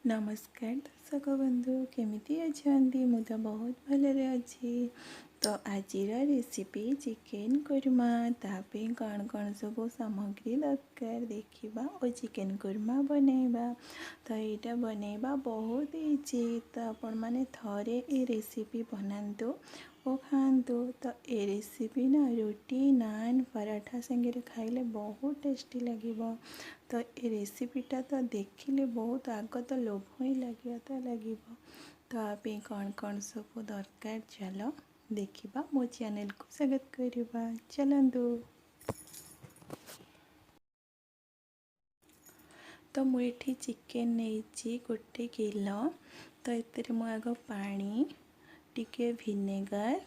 ନମସ୍କାର ଦର୍ଶକ ବନ୍ଧୁ, କେମିତି ଅଛନ୍ତି? ମୁଁ ତ ବହୁତ ଭଲରେ ଅଛି। ତ ଆଜିର ରେସିପି ଚିକେନ୍ କୁର୍ମା। ତା ପାଇଁ କ'ଣ କ'ଣ ସବୁ ସାମଗ୍ରୀ ଦରକାର ଦେଖିବା ଓ ଚିକେନ୍ କୁର୍ମା ବନେଇବା। ତ ଏଇଟା ବନେଇବା ବହୁତ ଇଜି। ତ ଆପଣମାନେ ଥରେ ଏ ରେସିପି ବନାନ୍ତୁ ଓ ଖାଆନ୍ତୁ। ତ ଏ ରେସିପି ନା ରୁଟି, ନାନ୍, ପରାଠା ସାଙ୍ଗରେ ଖାଇଲେ ବହୁତ ଟେଷ୍ଟି ଲାଗିବ। ତ ଏ ରେସିପିଟା ତ ଦେଖିଲେ ବହୁତ ଆଗ ତ ଲୋଭ ହିଁ ଲାଗିବ ତ ଲାଗିବ। ତ ଆ ପାଇଁ କ'ଣ କ'ଣ ସବୁ ଦରକାର ଚାଲ ଦେଖିବା, ମୋ ଚ୍ୟାନେଲକୁ ସ୍ୱାଗତ କରିବା। ଚାଲନ୍ତୁ। ତ ମୁଁ ଏଠି ଚିକେନ୍ ନେଇଛି 1 କିଲୋ। ତ ଏଥିରେ ମୁଁ ଆଗ ପାଣି ଟିକେ, ଭିନେଗାର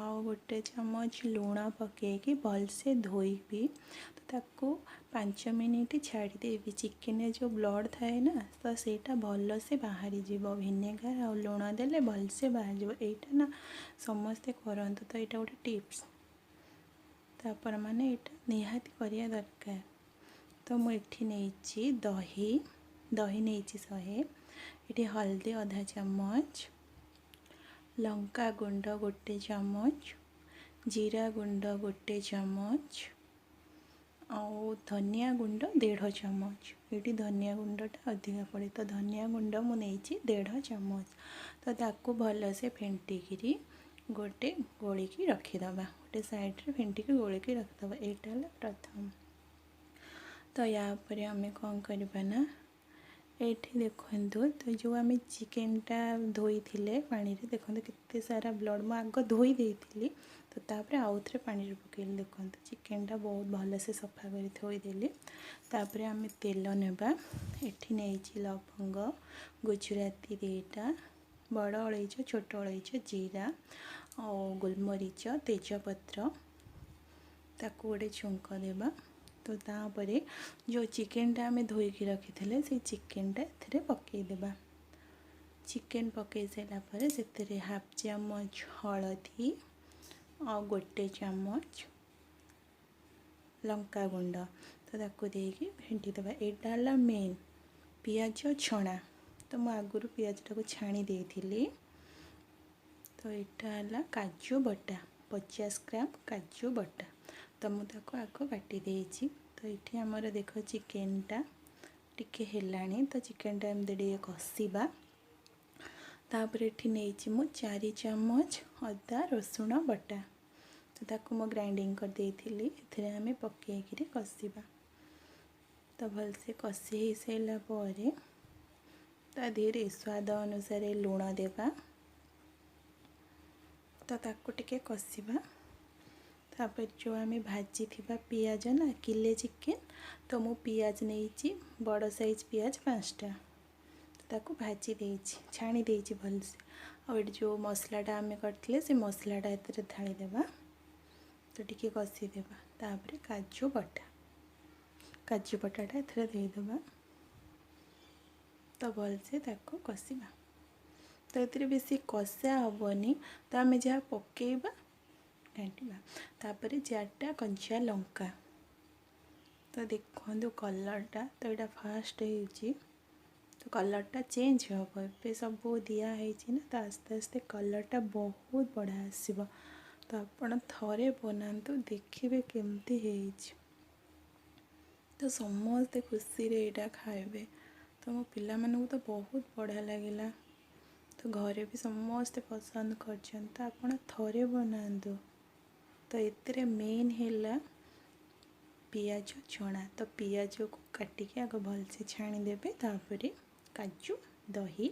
ଆଉ 1 ଚାମଚ ଲୁଣ ପକାଇକି ଭଲସେ ଧୋଇବି। ତ ତାକୁ 5 ମିନିଟ୍ ଛାଡ଼ିଦେବି। ଚିକେନରେ ଯେଉଁ ବ୍ଲଡ଼୍ ଥାଏ ନା, ତ ସେଇଟା ଭଲସେ ବାହାରିଯିବ। ଭିନେଗାର ଆଉ ଲୁଣ ଦେଲେ ଭଲସେ ବାହାରିଯିବ। ଏଇଟା ନା ସମସ୍ତେ କରନ୍ତୁ, ତ ଏଇଟା ଗୋଟେ ଟିପ୍ସ। ତାପରେ ମାନେ ଏଇଟା ନିହାତି କରିବା ଦରକାର। ତ ମୁଁ ଏଠି ନେଇଛି ଦହି, ଦହି ନେଇଛି 100। ଏଠି ହଳଦୀ ଅଧା ଚାମଚ, ଲଙ୍କା ଗୁଣ୍ଡ 1 ଚାମଚ, ଜିରା ଗୁଣ୍ଡ 1 ଚାମଚ ଆଉ ଧନିଆ ଗୁଣ୍ଡ ଦେଢ଼ ଚାମଚ। ଏଇଠି ଧନିଆ ଗୁଣ୍ଡଟା ଅଧିକା ପଡ଼େ, ତ ଧନିଆ ଗୁଣ୍ଡ ମୁଁ ନେଇଛି ଦେଢ଼ ଚାମଚ। ତ ତାକୁ ଭଲସେ ଫେଣ୍ଟିକିରି ଗୋଟେ ଗୋଳିକି ରଖିଦେବା, ଗୋଟେ ସାଇଡ଼୍ରେ ଫେଣ୍ଟିକି ଗୋଳିକି ରଖିଦେବା। ଏଇଟା ହେଲା ପ୍ରଥମ। ତ ୟା ପରେ ଆମେ କ'ଣ କରିବା ନା, ଏଇଠି ଦେଖନ୍ତୁ, ତ ଯେଉଁ ଆମେ ଚିକେନଟା ଧୋଇଥିଲେ ପାଣିରେ, ଦେଖନ୍ତୁ କେତେ ସାରା ବ୍ଲଡ଼୍। ମୁଁ ଆଗ ଧୋଇ ଦେଇଥିଲି, ତ ତାପରେ ଆଉ ଥରେ ପାଣିରେ ପକାଇଲି। ଦେଖନ୍ତୁ, ଚିକେନଟା ବହୁତ ଭଲସେ ସଫା କରି ଧୋଇଦେଲି। ତାପରେ ଆମେ ତେଲ ନେବା। ଏଠି ନେଇଛି ଲବଙ୍ଗ, ଗୁଜୁରାତି 2ଟା, ବଡ଼ ଅଳେଇଚ, ଛୋଟ ଅଳେଇଚ, ଜିରା ଆଉ ଗୋଲମରିଚ, ତେଜପତ୍ର। ତାକୁ ଗୋଟେ ଛୁଙ୍କ ଦେବା। ତ ତାପରେ ଯେଉଁ ଚିକେନଟା ଆମେ ଧୋଇକି ରଖିଥିଲେ, ସେଇ ଚିକେନଟା ଏଥିରେ ପକାଇଦେବା। ଚିକେନ ପକାଇ ସାରିଲା ପରେ ସେଥିରେ ହାଫ୍ ଚାମଚ ହଳଦୀ ଆଉ 1 ଚାମଚ ଲଙ୍କା ଗୁଣ୍ଡ, ତ ତାକୁ ଦେଇକି ଫେଣ୍ଟି ଦେବା। ଏଇଟା ହେଲା ମେନ୍ ପିଆଜ ଛଣା। ତ ମୁଁ ଆଗରୁ ପିଆଜଟାକୁ ଛାଣି ଦେଇଥିଲି। ତ ଏଇଟା ହେଲା କାଜୁ ବଟା, 50 ଗ୍ରାମ କାଜୁ ବଟା। ତ ମୁଁ ତାକୁ ଆଗ ବାଟି ଦେଇଛି। ତ ଏଠି ଆମର ଦେଖ ଚିକେନଟା ଟିକେ ହେଲାଣି। ତ ଚିକେନଟା ଏମିତି ଟିକେ କଷିବା। ତାପରେ ଏଠି ନେଇଛି ମୁଁ 4 ଚାମଚ ଅଦା ରସୁଣ ବଟା। ତ ତାକୁ ମୁଁ ଗ୍ରାଇଣ୍ଡିଙ୍ଗ କରିଦେଇଥିଲି, ଏଥିରେ ଆମେ ପକାଇକିରି କଷିବା। ତ ଭଲସେ କଷି ହେଇସାରିଲା ପରେ ତା ଦେହରେ ସ୍ୱାଦ ଅନୁସାରେ ଲୁଣ ଦେବା। ତ ତାକୁ ଟିକେ କଷିବା। ତାପରେ ଯେଉଁ ଆମେ ଭାଜିଥିବା ପିଆଜ ନା, କିଲେ ଚିକେନ୍, ତ ମୁଁ ପିଆଜ ନେଇଛି ବଡ଼ ସାଇଜ୍ ପିଆଜ 5ଟା। ତ ତାକୁ ଭାଜି ଦେଇଛି, ଛାଣି ଦେଇଛି ଭଲସେ। ଆଉ ଏଠି ଯେଉଁ ମସଲାଟା ଆମେ କରିଥିଲେ, ସେ ମସଲାଟା ଏଥିରେ ଢାଳିଦେବା। ତ ଟିକେ କଷିଦେବା। ତାପରେ କାଜୁ ବଟା, କାଜୁ ବଟାଟା ଏଥିରେ ଦେଇଦେବା। ତ ଭଲସେ ତାକୁ କଷିବା। ତ ଏଥିରେ ବେଶୀ କଷା ହେବନି, ତ ଆମେ ଯାହା ପକାଇବା ଘାଣ୍ଟିବା। ତାପରେ 4ଟା କଞ୍ଚା ଲଙ୍କା। ତ ଦେଖନ୍ତୁ କଲର୍ଟା, ତ ଏଇଟା ଫାଷ୍ଟ ହେଇଛି, ତ କଲର୍ଟା ଚେଞ୍ଜ ହେବ। ଏବେ ସବୁ ଦିଆହେଇଛି ନା, ତ ଆସ୍ତେ ଆସ୍ତେ କଲର୍ଟା ବହୁତ ବଢ଼ିଆ ଆସିବ। ତ ଆପଣ ଥରେ ବନାନ୍ତୁ, ଦେଖିବେ କେମିତି ହେଇଛି। ତ ସମସ୍ତେ ଖୁସିରେ ଏଇଟା ଖାଇବେ। ତ ମୋ ପିଲାମାନଙ୍କୁ ତ ବହୁତ ବଢ଼ିଆ ଲାଗିଲା, ତ ଘରେ ବି ସମସ୍ତେ ପସନ୍ଦ କରିଛନ୍ତି। ତ ଆପଣ ଥରେ ବନାନ୍ତୁ। ତ ଏଥିରେ ମେନ୍ ହେଲା ପିଆଜ ଛଣା। ତ ପିଆଜକୁ କାଟିକି ଆଗ ଭଲସେ ଛାଣିଦେବେ, ତାପରେ କାଜୁ, ଦହି,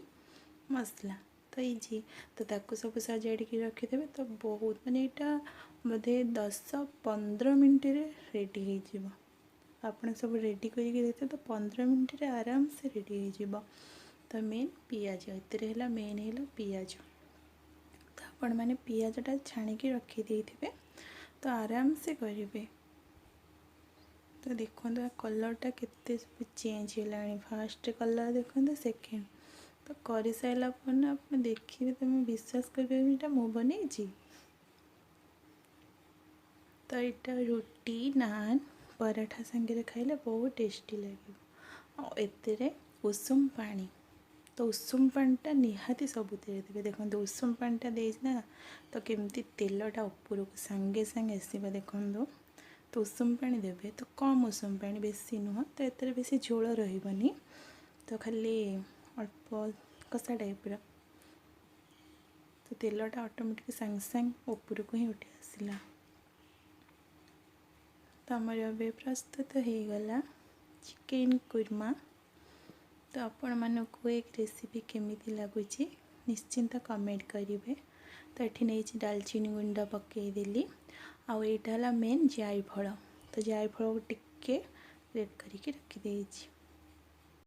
ମସଲା, ତ ଇଜି। ତ ତାକୁ ସବୁ ସଜାଡ଼ିକି ରଖିଦେବେ। ତ ବହୁତ ମାନେ ଏଇଟା ବୋଧେ 10-15 ମିନିଟ୍ରେ ରେଡ଼ି ହେଇଯିବ। ଆପଣ ସବୁ ରେଡ଼ି କରିକି ଦେଇଥିବେ, ତ 15 ମିନିଟ୍ରେ ଆରାମସେ ରେଡ଼ି ହେଇଯିବ। ତ ମେନ୍ ପିଆଜ ଏଥିରେ ହେଲା, ମେନ୍ ହେଲା ପିଆଜ। ତ ଆପଣମାନେ ପିଆଜଟା ଛାଣିକି ରଖିଦେଇଥିବେ, ତ ଆରାମସେ କରିବେ। ତ ଦେଖନ୍ତୁ ଆ କଲର୍ଟା କେତେ ସବୁ ଚେଞ୍ଜ ହେଲାଣି। ଫାଷ୍ଟ କଲର୍ ଦେଖନ୍ତୁ, ସେକେଣ୍ଡ। ତ କରିସାରିଲା ପରେ ନା ଆପଣ ଦେଖିବେ, ତୁମେ ବିଶ୍ୱାସ କରିପାରିବେନି ଏଇଟା ମୁଁ ବନେଇଛି। ତ ଏଇଟା ରୁଟି, ନାନ୍, ପରଠା ସାଙ୍ଗରେ ଖାଇଲେ ବହୁତ ଟେଷ୍ଟି ଲାଗିବ। ଆଉ ଏଥିରେ ଉଷୁମ ପାଣି ତ ଉଷୁମ ପାଣିଟା ନିହାତି ସବୁଥିରେ ଦେବେ। ଦେଖନ୍ତୁ, ଉଷୁମ ପାଣିଟା ଦେଇଛି ନା, ତ କେମିତି ତେଲଟା ଉପରକୁ ସାଙ୍ଗେ ସାଙ୍ଗେ ଆସିବ ଦେଖନ୍ତୁ। ତ ଉଷୁମ ପାଣି ଦେବେ, ତ କମ୍ ଉଷୁମ ପାଣି, ବେଶୀ ନୁହଁ। ତ ଏଥିରେ ବେଶୀ ଝୋଳ ରହିବନି, ତ ଖାଲି ଅଳ୍ପ କଷା ଟାଇପ୍ର। ତ ତେଲଟା ଅଟୋମେଟିକ୍ ସାଙ୍ଗେ ସାଙ୍ଗେ ଉପରକୁ ହିଁ ଉଠି ଆସିଲା। ତ ଆମର ଏବେ ପ୍ରସ୍ତୁତ ହେଇଗଲା ଚିକେନ୍ କୁର୍ମା। ତ ଆପଣମାନଙ୍କୁ ଏ ରେସିପି କେମିତି ଲାଗୁଛି, ନିଶ୍ଚିନ୍ତ କମେଣ୍ଟ କରିବେ। ତ ଏଠି ନେଇଛି ଡାଲଚିନି ଗୁଣ୍ଡ ପକାଇଦେଲି, ଆଉ ଏଇଟା ହେଲା ମେନ୍ ଜାଇଫଳ। ତ ଜାଇଫଳକୁ ଟିକେ ରେଡ୍ କରିକି ରଖିଦେଇଛି।